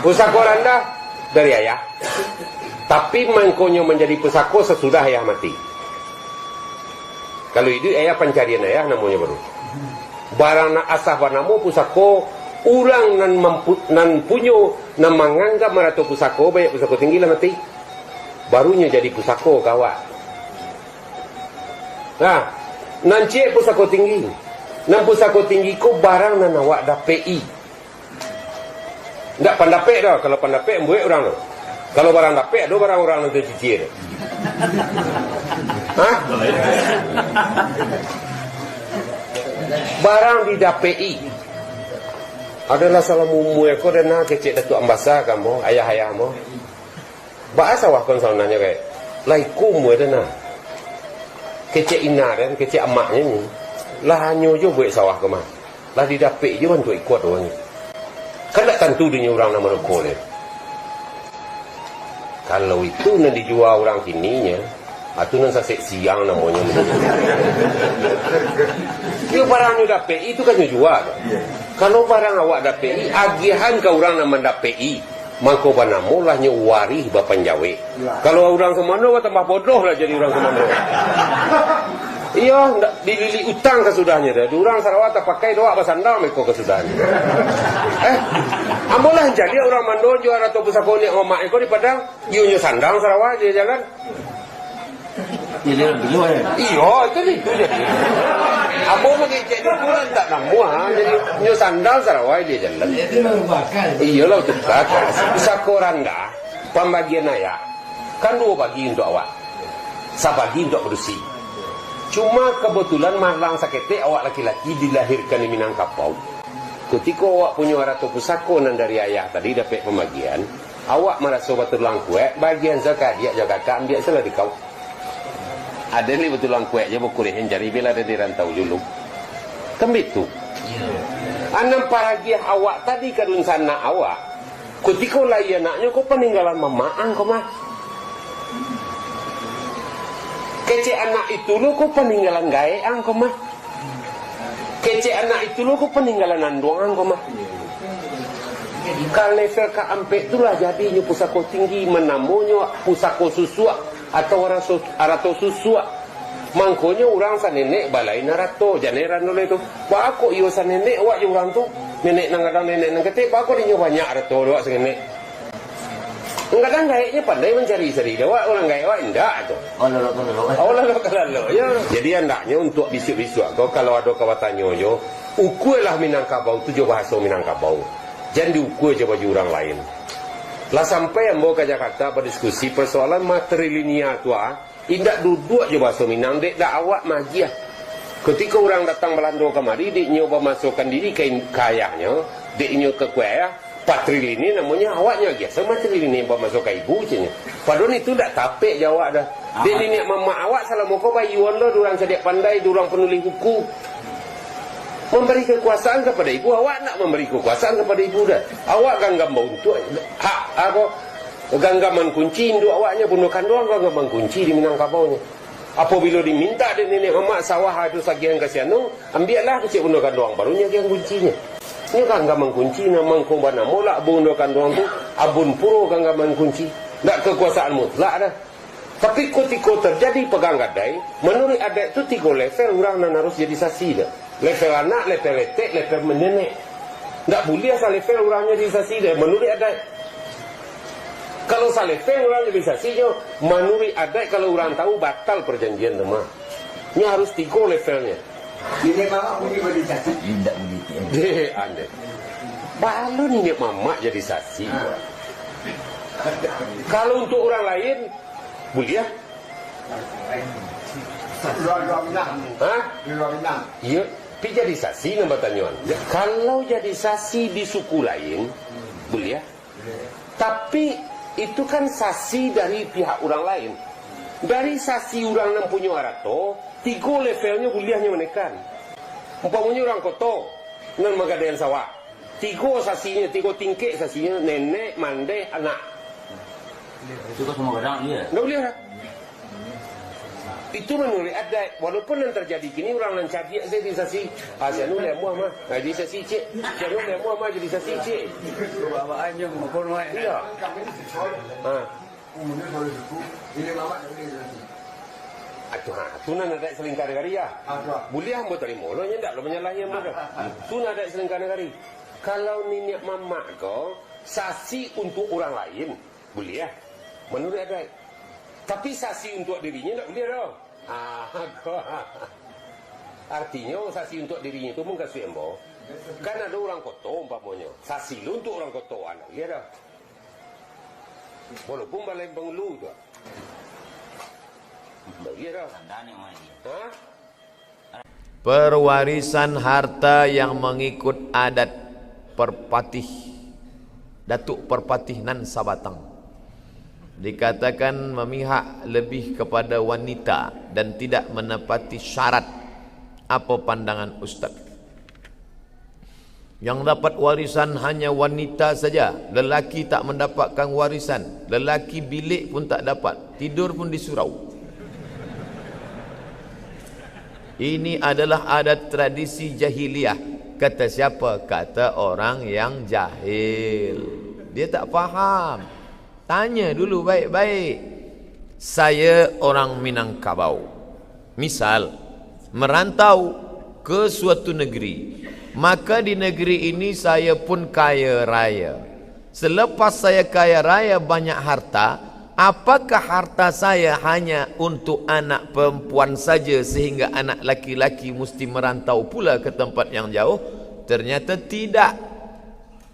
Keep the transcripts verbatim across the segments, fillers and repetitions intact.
Pusako randah dari ayah, tapi mangkonyo manjadi pusako sasudah ayah mati. Kalau iduik ayah, pancarian ayah namonyo baru. Barang nan asa banamo pusako, urang nan mampu-, nan punyo, nan manganggam arato pusako, baiak pusako tinggi lah mati, barunyo jadi pusako ka awak. Nah, nan ciek pusako tinggi. Nan pusako tinggi ko barang nan awak dapek-i. Ndak pandapek doh, kalau pandapek buek urang tu. Kalau barang dapek, ado barang urang nan tacicie tu. Hah? Barang didapek-i. Adolah salam umua ko dana kecek Datuak Ambasa ka ambo, ayah-ayah ambo. Baa sawah kon sabananyo, kayak? Lah iko umua dana. Kecek ina den, kecek amaknyo ni. Lah hanyo jo buek sawah ko mah. Lah didapek jo bantuak iko ado nyo. Kan ndak tantu dinyo urang nan manukua den. Kalau itu nan dijua urang kininyo, ah, tu nan sasek siang namonyo. Iyo, barang nyo dapek-i tu kan nyo jua tu. Kalau barang awak dapek-i, agiahan ka urang nan mandapek-i. Mangko banamo lah nyo warih bapanjawek. Lah. Kalau urang sumando batambah bodoh lah jadi urang sumando. Iyo, ndak dililik utang kasudahnyo tu. Di urang sarawa tapakai doh awak basandang meko kasudahnyo. Eh, ambo lah jadi urang mando jo arato pusako niniak mamak ko di Padang. Iyo nyo sandang sarawa jo jalan. Iyo, itu, itu jadi. Ambo mangecek di bulan tak namuah, jadi nyo sandang sarawai di jalan. Iyolah, betul kata. Pusako randah, pambagian ayah. Kan duo bagi untuak awak. Sabagi untuak padusi. Cuma kabatulan malang saketek awak laki-laki dilahirkan di Minangkabau. Kutiko awak punyo arato pusako nan dari ayah tadi dapek pambagian, awak maraso batulang kuaik, bagian sakadiak jo kakak ambiak salah di kau. Aden ni batulang kuaik jo bakureh mancari, bialah aden di rantau julu. Kan bitu? Iyo. Anan paragiah awak tadi ka dunsanak awak. Kutiko lai anaknyo ko paninggalan mamak ang ko mah. Kecek anak itu lo ko paninggalan gaek ang ko mah. Kecek anak itu lo ko paninggalan anduang ang ko mah. Ka level ka ampek tu lah jadinyo pusako tinggi, manamonyo pusako susuak atau araso-, arato susuak. Mangkonyo urang sanenek balain arato, jan heran doh lai tu. Baa kok iyo sanenek awak jo urang tu? Nenek nan gadang, nenek nan ketek, baa kok dinyo banyak arato awak sanenek? Kadang gaeknyo pandai mancari sari dek awak, urang gaek awak indak tu. Oh, lalok ka lalok, eh. Oh, lalok ka lalok, yo. Jadi, andaknyo untuak bisuak-bisuak ko, kalau ado ka batanyo jo, ukualah Minangkabau tu jo bahaso Minangkabau. Jan diukua jo baju urang lain. Lah sampai ambo ka Jakarta badiskusi parsoalan matrilineal tu, ah. Indak duduak jo bahaso Minang, dek dak awak magiah. Kutiko urang datang Balando kamari, dek inyo bamasokan diri ka in-, ka ayahnyo, dek inyo ka kuaik ayah, patrilineal namonyo, awaknyo agiah, so matrilineal bamaso ka ibu, ceknyo. Padahal itu ndak tapek jo awak doh. Dek niniak mamak awak salamo ko bayuan lo, di urang cadiak pandai, di urang panulih buku. Mambari kakuasaan kapado ibu, awak ndak mambari kakuasaan kapado ibu doh. Awak ganggam bauntuak, hak, apo, ganggaman kunci induak awaknyo, bundo kanduang ganggaman kunci di Minangkabaunyo. Apabilo dimintak dek niniak mamak sawah ado sagihan ka si anu, ambiaklah kecek bundo kanduang, baru nyo agiahan kuncinyo. Nyo ganggaman kunci, nan mangko banamo lah bundo kanduang tu, abun puro ganggaman kunci. Ndak kakuasaan mutlak doh. Tapi kutiko tarjadi pagang gadai, manuruik adaik tu tigo level urang nan harus jadi sasi doh. Level anak, level etek, level nenek. Ndak buliah salevel urangnyo di sasi deh, manuruik adaik. Kalau salevel urangnyo di sasinyo, manuruik adaik, kalau urang tahu, batal parjanjian tu mah. Nyo harus tigo levelnyo. Niniak mamak buliah jadi sasi? Indak buliah. Deh, andai. Balu niniak mamak jadi sasi. Ah. Kalau untuk urang lain, buliah. Luar, luar Minang. Hah? Luar Minang. Iyo, pi jadi sasi nan batanyoan. Kalau jadi sasi di suku lain, buliah. Tapi, itu kan sasi dari pihak urang lain. Dari sasi urang nan punyo arato, tigo levelnyo buliah nyo manaikan. Umpamonyo urang koto, nan magadaian sawah. Tigo sasinyo, tigo tingkek sasinyo, nenek, mandeh, anak. Itu kan samo gadang, iyo? Ndak buliah doh. Itu manuruik adaik. Walaupun nan tarjadi kini urang nan cadiak sajo jadi sasi. Ah, si anu lai amuah mah. Ah, jadi sasi ciek. Si anu lai amuah mah jadi sasi ciek. Bawaan jo maupun, wai. Iyo. Ha. Atuh, ha, tu nan adaik salingka nagari, ah. Buliah ambo tarimo lo, nyo ndak lo manyalahi ambo tu. Tu nan adaik salingka nagari. Kalau niniak mamak ko sasi untuak urang lain, buliah, manuruik adaik. Tapi sasi untuak dirinyo ndak buliah doh. Ah, ko. Artinyo, sasi untuak dirinyo tu mukasuik ambo, kan ado urang koto umpamonyo, sasi lo untuak urang koto, ndak buliah doh. Walaupun balai bangulu tu. Ndak buliah doh. Ha? Perwarisan harta yang mengikut adat Perpatih, Datuk Perpatih nan sabatang, dikatakan memihak lebih kepada wanita dan tidak menepati syarat. Apa pandangan Ustaz? Yang dapat warisan hanya wanita saja, lelaki tak mendapatkan warisan, lelaki bilik pun tak dapat, tidur pun di surau. Ini adalah adat tradisi jahiliah. Kata siapa? Kata orang yang jahil. Dia tak paham. Tanya dulu baik-baik. Saya orang Minangkabau. Misal, merantau ke suatu negeri, maka di negeri ini saya pun kaya raya. Selepas saya kaya raya, banyak harta, apakah harta saya hanya untuk anak perempuan saja sehingga anak laki-laki mesti merantau pula ke tempat yang jauh? Ternyata tidak.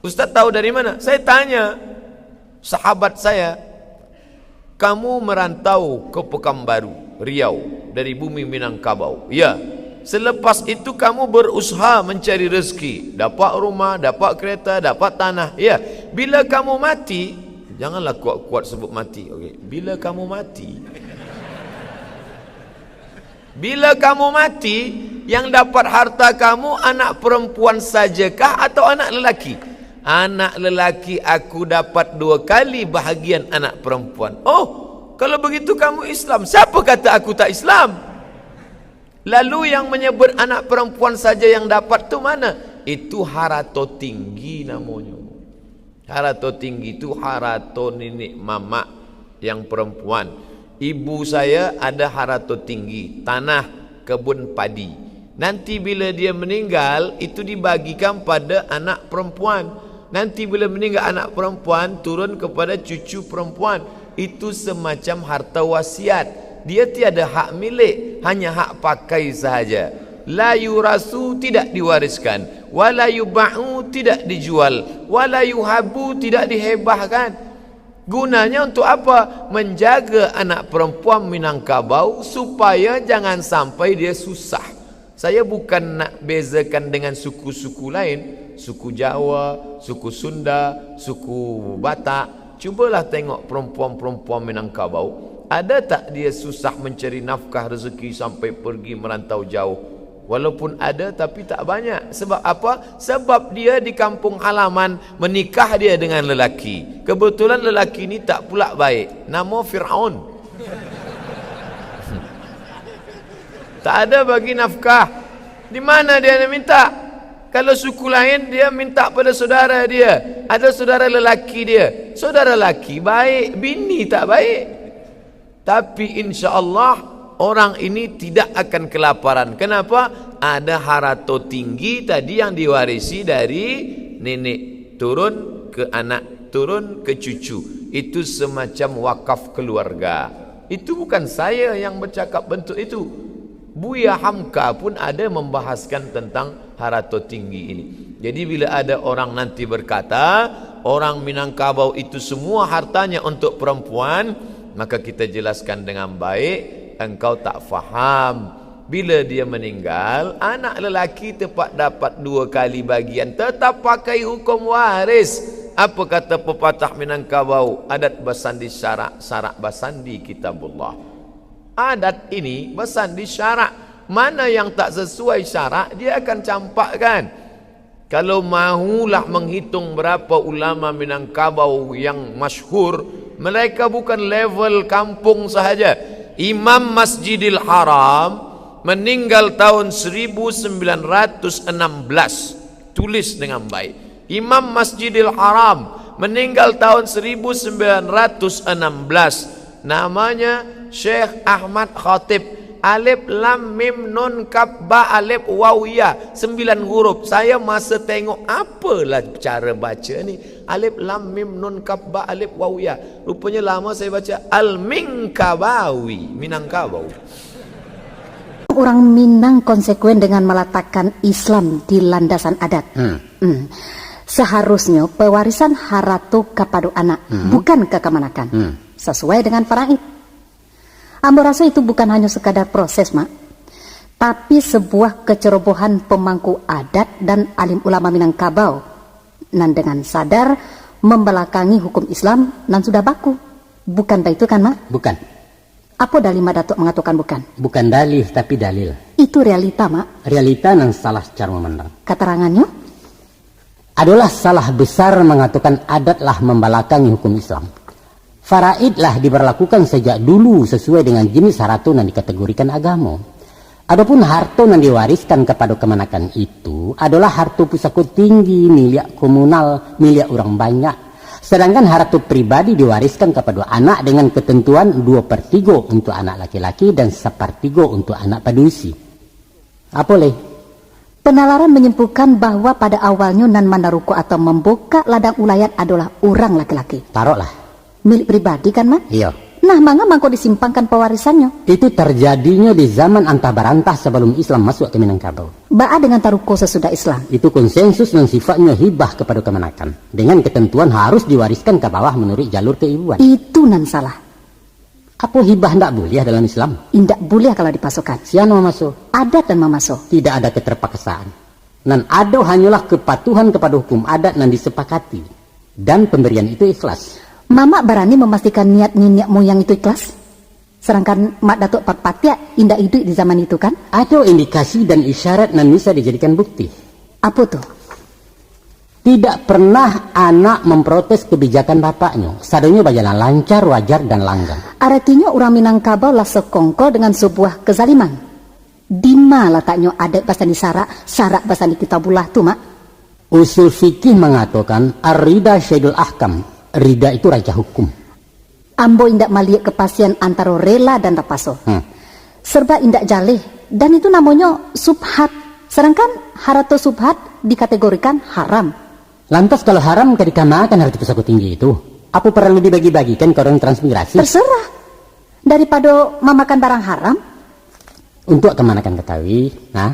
Ustaz tahu dari mana? Saya tanya sahabat saya, "Kamu merantau ke Pekanbaru, Riau, dari bumi Minangkabau." "Ya." "Selepas itu kamu berusaha mencari rezeki, dapat rumah, dapat kereta, dapat tanah." "Ya." "Bila kamu mati," janganlah kuat-kuat sebut mati. Okey, "Bila kamu mati, bila kamu mati, yang dapat harta kamu anak perempuan sajakah atau anak lelaki?" "Anak lelaki aku dapat dua kali bahagian anak perempuan." "Oh, kalau begitu kamu Islam." "Siapa kata aku tak Islam?" "Lalu yang menyebut anak perempuan saja yang dapat tu mana?" "Itu harato tinggi namonyo." Harato tinggi tu harato niniak mamak yang perempuan. Ibu saya ada harato tinggi, tanah, kebun padi. Nanti bila dia meninggal, itu dibagikan pada anak perempuan. Nanti bila meninggal anak perempuan, turun kepada cucu perempuan. Itu semacam harta wasiat. Dia tiada hak milik, hanya hak pakai sahaja. La yurasu, tidak diwariskan. Wa la yuba'u, tidak dijual. Wa la yuhabu, tidak dihibahkan. Gunanya untuk apa? Menjaga anak perempuan Minangkabau supaya jangan sampai dia susah. Saya bukan nak bezakan dengan suku-suku lain, suku Jawa, suku Sunda, suku Batak. Cubalah tengok perempuan-perempuan Minangkabau. Ada tak dia susah mencari nafkah rezeki sampai pergi merantau jauh? Walaupun ada, tapi tak banyak. Sebab apa? Sebab dia di kampung halaman menikah dia dengan lelaki. Kebetulan lelaki ni tak pulak baik. Namo Firaun. Tak ada bagi nafkah. Di mana dia nak minta? Kalau suku lain, dia minta pada saudara dia. Ada saudara lelaki dia. Saudara lelaki baik, bini tak baik. Tapi insya Allah, orang ini tidak akan kelaparan. Kenapa? Ada harato tinggi tadi yang diwarisi dari nenek turun ke anak, turun ke cucu. Itu semacam wakaf keluarga. Itu bukan saya yang bercakap bentuk itu. Buya Hamka pun ada membahaskan tentang harato tinggi ini. Jadi, bila ada orang nanti berkata, "Orang Minangkabau itu semua hartanya untuk perempuan," maka kita jelaskan dengan baik, "Engkau tak faham. Bila dia meninggal, anak lelaki tepat dapat dua kali bagian, tetap pakai hukum waris." Apa kata pepatah Minangkabau? "Adat basandi syarak, syarak basandi kitabullah." Adat ini basandi syarak. Mana yang tak sesuai syarak, dia akan campakkan. Kalau mahulah menghitung berapa ulama Minangkabau yang masyhur, mereka bukan level kampung sahaja. Imam Masjidil Haram meninggal tahun seribu sembilan ratus enam belas. Tulis dengan baik. Imam Masjidil Haram meninggal tahun seribu sembilan ratus enam belas. Namanya Syekh Ahmad Khatib. Alif lam mim nun kaf ba alif waw ya. Sembilan huruf. Saya masa tengok, apalah cara baca ni? Alif lam mim nun kaf ba alif waw ya. Rupanya lama saya baca Al-Mingkabawi, Minangkabau. Urang Minang konsekuen dengan malatakkan Islam di landasan adat. Hmm. Hmm. Saharusnyo pewarisan harato kapado anak, hmm, bukan ka kamanakan. Hmm. Sasuai dengan faraid. Ambo raso itu bukan hanyo sekadar proses, Mak, tapi sebuah kecerobohan pemangku adat dan alim ulama Minangkabau nan dengan sadar membelakangi hukum Islam nan sudah baku. Bukan baitu kan, Mak? Bukan. Apo dalih Mak Datuk mangatokan bukan? Bukan dalih, tapi dalil. Itu realita, Mak. Realita nan salah caro mamandang. Katarangannyo? Adolah salah besar mangatokan adat lah mambalakangi hukum Islam. Faraid lah dibarlakukan sajak dulu sasuai dengan jinis harato nan dikategorikan agamo. Adopun harto nan diwariskan kapado kamanakan itu adolah harto pusako tinggi, miliak komunal, miliak urang banyak. Sadangkan harato pribadi diwariskan kapado anak dengan katantuan duo per tigo untuak anak laki-laki dan sapartigo untuak anak padusi. Apo lai? Penalaran manyimpulkan bahwa pada awalnyo nan manaruko atau mambukak ladang ulayat adolah urang laki-laki. Taroklah. Milik pribadi kan, Mak? Iyo. Nah, manga mangko disimpangkan pawarisannyo? Itu tarjadinyo di zaman antah barantah sabalum Islam masuak ka Minangkabau. Baa dengan taruko sasudah Islam? Itu konsensus nan sifatnyo hibah kapado kamanakan, dengan katantuan harus diwariskan ka bawah manuruik jalur kaibuan. Itu nan salah. Apo hibah ndak buliah dalam Islam? Indak buliah kalau dipasokan. Sia nan mamaso? Adat nan mamaso. Tidak ada keterpaksaan. Nan ado hanyolah kepatuhan kapado hukum adat nan disepakati, dan pambarian itu ikhlas. Mamak barani mamastikan niat niniak moyang itu ikhlas? Sadangkan Mak Datuk Parpatiak indak iduik di zaman itu, kan? Ado indikasi dan isyarat nan bisa dijadikan bukti. Apo tu? Tidak pernah anak memprotes kebijakan bapaknyo. Sadonyo bajalan lancar, wajar, dan langgang. Aratinyo urang Minangkabau lah sakongko dengan sabuah kezaliman. Dima lataknyo adaik basandi sarak, sarak basandi Kitabullah tu, Mak? Usul fikih mangatokan, ar-rida syaidul ahkam. Rida itu raja hukum. Ambo indak maliek kapasian antaro rela dan tapaso. Hmm. Serba indak jaleh, dan itu namonyo subhat. Sadangkan harato subhat dikategorikan haram. Lantas kalau haram ka dikamaakan harato pusako tinggi itu, apo paralu dibagi-bagikan ka urang transmigrasi? Terserah. Daripado mamakan barang haram. Untuak kamanakan katahui, nah,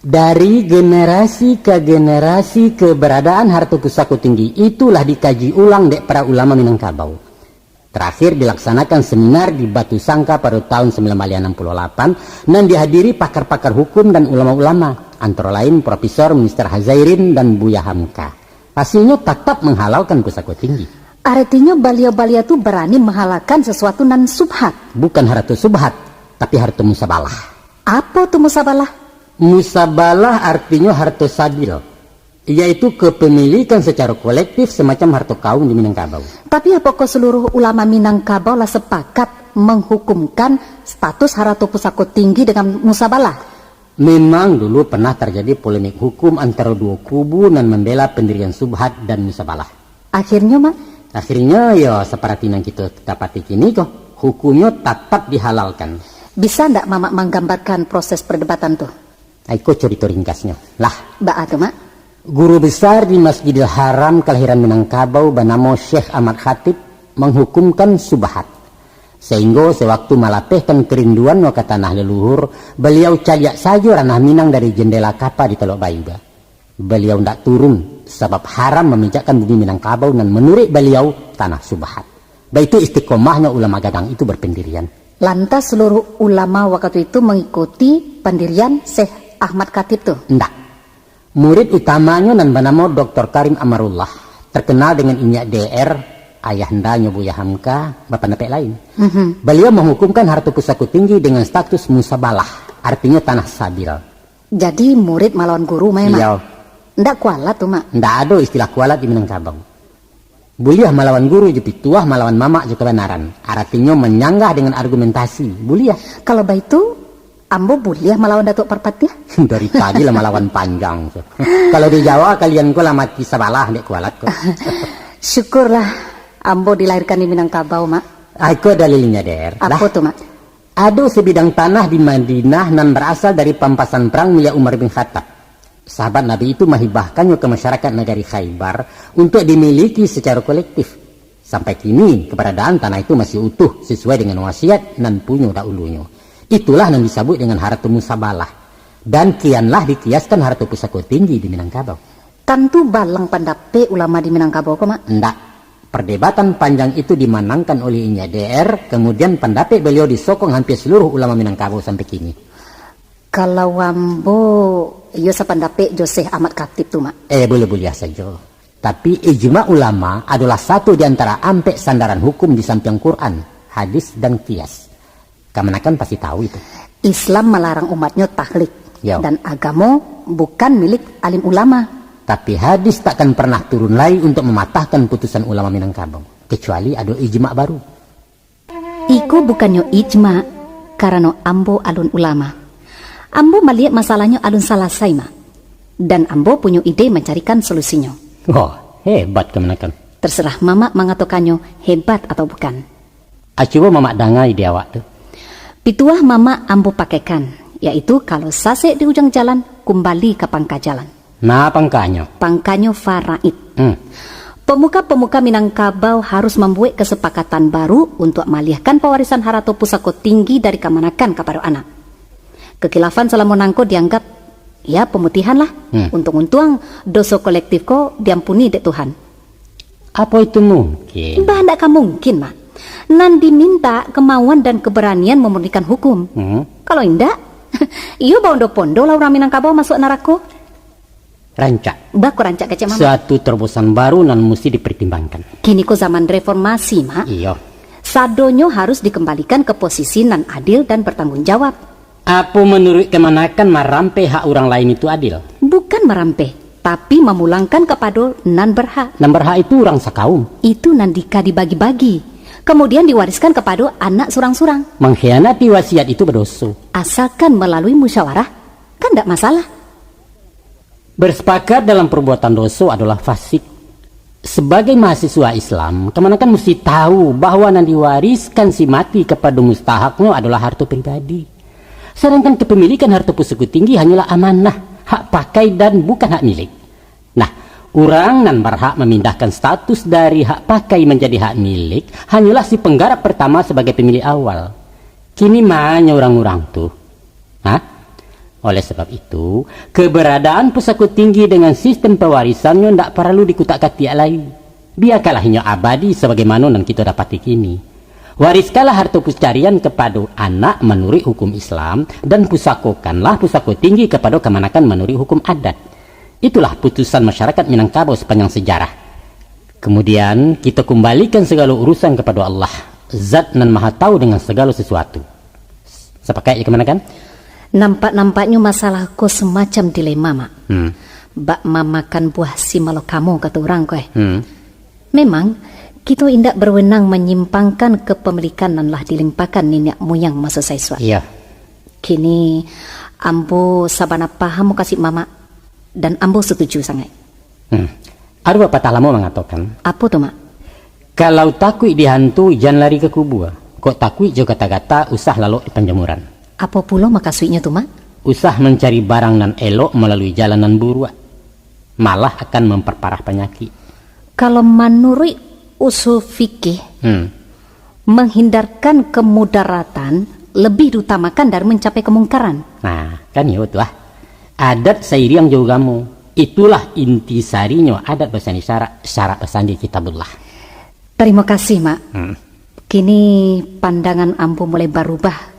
dari generasi ka generasi keberadaan harato pusako tinggi itulah dikaji ulang dek para ulama Minangkabau. Tarakhir dilaksanakan seminar di Batu Sangka pado taun sambilan baleh anam puluah lapan, nan dihadiri pakar-pakar hukum dan ulama-ulama, antaro lain Profesor Mister Hazairin dan Buya Hamka. Hasilnyo tatap manghalalkan pusako tinggi. Aratinyo baliau-baliau tu barani manghalalkan sasuatu nan subhat. Bukan harato subhat, tapi harato musabalah. Apo tu musabalah? Musabalah artinyo harto sabil, yaitu kepemilikan secara kolektif semacam harto kaum di Minangkabau. Tapi apakah seluruh ulama Minangkabau lah sepakat menghukumkan status harato pusako tinggi dengan musabalah? Memang dulu pernah terjadi polemik hukum antara duo kubu nan membela pendirian subhat dan musabalah. Akhirnyo, Mak? Akhirnyo, yo, saparati nan kito dapati kini ko, hukumnyo tatap dihalalkan. Bisa ndak Mamak manggambarkan proses perdebatan tu? Iko carito ringkasnyo. Lah. Baa tu, Mak? Guru besar di Masjidil Haram kalahiran Minangkabau banamo Syekh Ahmad Khatib manghukumkan subahat. Sainggo sewaktu malapehkan kerinduannyo ka tanah leluhur, baliau caliak sajo ranah Minang dari jendela kapa di Talok Baiba. Baliau ndak turun, sabab haram maminjakkan bumi Minangkabau nan manuruik baliau tanah subahat. Baitu istiqomahnyo ulama gadang itu berpendirian. Lantas seluruh ulama wakatu itu mangikuti pandirian Syekh Ahmad Khatib tu? Ndak. Murid utamanyo nan banamo Doktor Karim Amarullah, terkenal dengan inyiak D R, ayahandanyo Buya Hamka, bapandapaik lain. Mhm. Baliau manghukumkan harato pusako tinggi dengan status musabalah, artinyo tanah sabil. Jadi murid malawan guru, Mak? Iyo. Ndak kualat tu, Mak? Ndak ado istilah kualat di Minangkabau. Buliah malawan guru jo pituah, malawan mamak jo kabanaran. Aratinyo manyanggah dengan argumentasi. Buliah. Kalau baitu, ambo buliah malawan Datuak Parpatiah? Dari tadi lah malawan panjang tu. Kalau di Jawa, kalian ko lah mati sabalah dek kualat ko. Syukurlah ambo dilahirkan di Minangkabau, Mak. Ah, iko dalilinyo, Der. Apo tu, Mak? Ado sabidang tanah di Madinah nan barasal dari pampasan perang milik Umar bin Khattab. Sahabat Nabi itu mahibahkannyo ka masyarakat nagari Khaybar untuak dimiliki sacaro kolektif. Sampai kini, kabaradaan tanah itu masih utuh sasuai dengan wasiat nan punyo dahulunyo. Itulah nan disabuik dengan harato musabalah. Dan kianlah dikiaskan harato pusako tinggi di Minangkabau. Tantu balang pandapek ulama di Minangkabau ko, Mak? Ndak. Perdebatan panjang itu dimanangkan oleh Inyiak D R, kemudian pandapek beliau disokong hampir seluruh ulama Minangkabau sampai kini. Kalau ambo, iyo sapandapek jo Syekh Ahmad Khatib tu, Mak. Eh, buliah-buliah sajo. Tapi, ijma ulama adolah satu di antara ampek sandaran hukum di sampiang Quran, hadis, dan qiyas. Kamanakan pasti tahu itu. Islam malarang umatnyo taklid, Yo. dan agamo bukan milik alim ulama. Tapi, hadis takkan pernah turun lai untuk mamatahkan putusan ulama Minangkabau, kecuali ado ijma baru. Iko bukannyo ijma, karano ambo alun ulama. Ambo maliek masalahnyo alun salasai, Mak. Dan ambo punyo ide mancarikan solusinyo. Wah, hebat kamanakan. Terserah Mamak mangatokannyo hebat atau bukan. Ah, cubo Mamak danga ide awak tu. Pituah Mamak ambo pakaikan, yaitu kalau sasek di ujuang jalan, kumbali ka pangka jalan. Nah, pangkanyo. Pangkanyo faraid. Hmm. Pamuka-pamuka Minangkabau harus mambuek kasapakatan baru untuak maliahkan pawarisan harato pusako tinggi dari kamanakan kapado anak. Kakilafan salamo nangko dianggap, ya, pamutihan lah. Hmm. Untuang-untuang, doso kolektif ko diampuni dek Tuhan. Apo itu mungkin? Bah, ndak ka mungkin, Mak. Nan diminta kemauan dan keberanian mamurnikan hukum. Hmm. Kalau indak, iyo baondo-pondo lah urang Minangkabau masuak narako. Rancak. Bako rancak kecek Mamak. Suatu terobosan baru nan musti dipertimbangkan. Kini ko zaman reformasi, Mak. Iyo. Sadonyo harus dikembalikan ke posisi nan adil dan bertanggung jawab. Apo manuruik kamanakan marampeh hak urang lain itu adil? Bukan marampeh, tapi mamulangkan kapado nan berhak. Nan berhak itu urang sakaum. Itu nan dika dibagi-bagi, kamudian diwariskan kapado anak surang-surang. Mangkhianati wasiat itu badoso. Asalkan malalui musyawarah, kan ndak masalah. Bersepakat dalam perbuatan doso adolah fasik. Sebagai mahasiswa Islam, kamanakan musti tahu bahwa nan diwariskan si mati kapado mustahaknyo adolah harto pribadi. Sadangkan kepemilikan harto pusako tinggi hanyolah amanah, hak pakai dan bukan hak milik. Nah, urang nan barhak mamindahkan status dari hak pakai manjadi hak milik hanyolah si penggarap pertama sabagai pemilik awal. Kini ma nyo urang-urang tu? Hah? Oleh sabab itu, keberadaan pusako tinggi dengan sistem pawarisannyo ndak paralu dikutak-katiak lai. Biakanlah inyo abadi sabagaimano nan kito dapati kini. Wariskanlah harto pusako tinggi kapado anak manuruik hukum Islam, dan pusakokanlah pusako tinggi kapado kamanakan manuruik hukum adat. Itulah putusan masyarakat Minangkabau sapanjang sajarah. Kamudian, kito kumbalikan sagalo urusan kapado Allah, Zat nan Maha Tahu dengan sagalo sasuatu. Sapakat jo kamanakan? Nampak-nampaknyo masalah ko samacam dilema, Mak. Hmm. Bak mamakan buah si malakamo, kato urang ko, eh. Hmm. Memang, kito indak berwenang manyimpangkan kepemilikan nan lah dilimpahkan niniak muyang maso saisuak. Iyo. Kini, ambo sabana paham mukasuik Mamak, dan ambo satuju sangaik. Hmm. Ado papatah lamo mangatokan, Apo tu, Mak? Kalau takuik di hantu, jan lari ka kubua. Kok takuik jo gata-gata, usah lalok di panjamuran. Apo pulo makasuiknyo tu, Mak? Usah mancari barang nan elok malalui jalan nan buruak, malah akan mamparparah panyakik. Kalau manuruik usul fikih, Hmm. menghindarkan kemudaratan lebih diutamakan dari mencapai kemungkaran. Nah, kan iyo tu ah. Adat sairiang jo ugamo. Itulah inti sarinyo adat basandi syarak, syarak basandi kitabullah. Tarimo kasih, Mak. Hmm. Kini pandangan ambo mulai barubah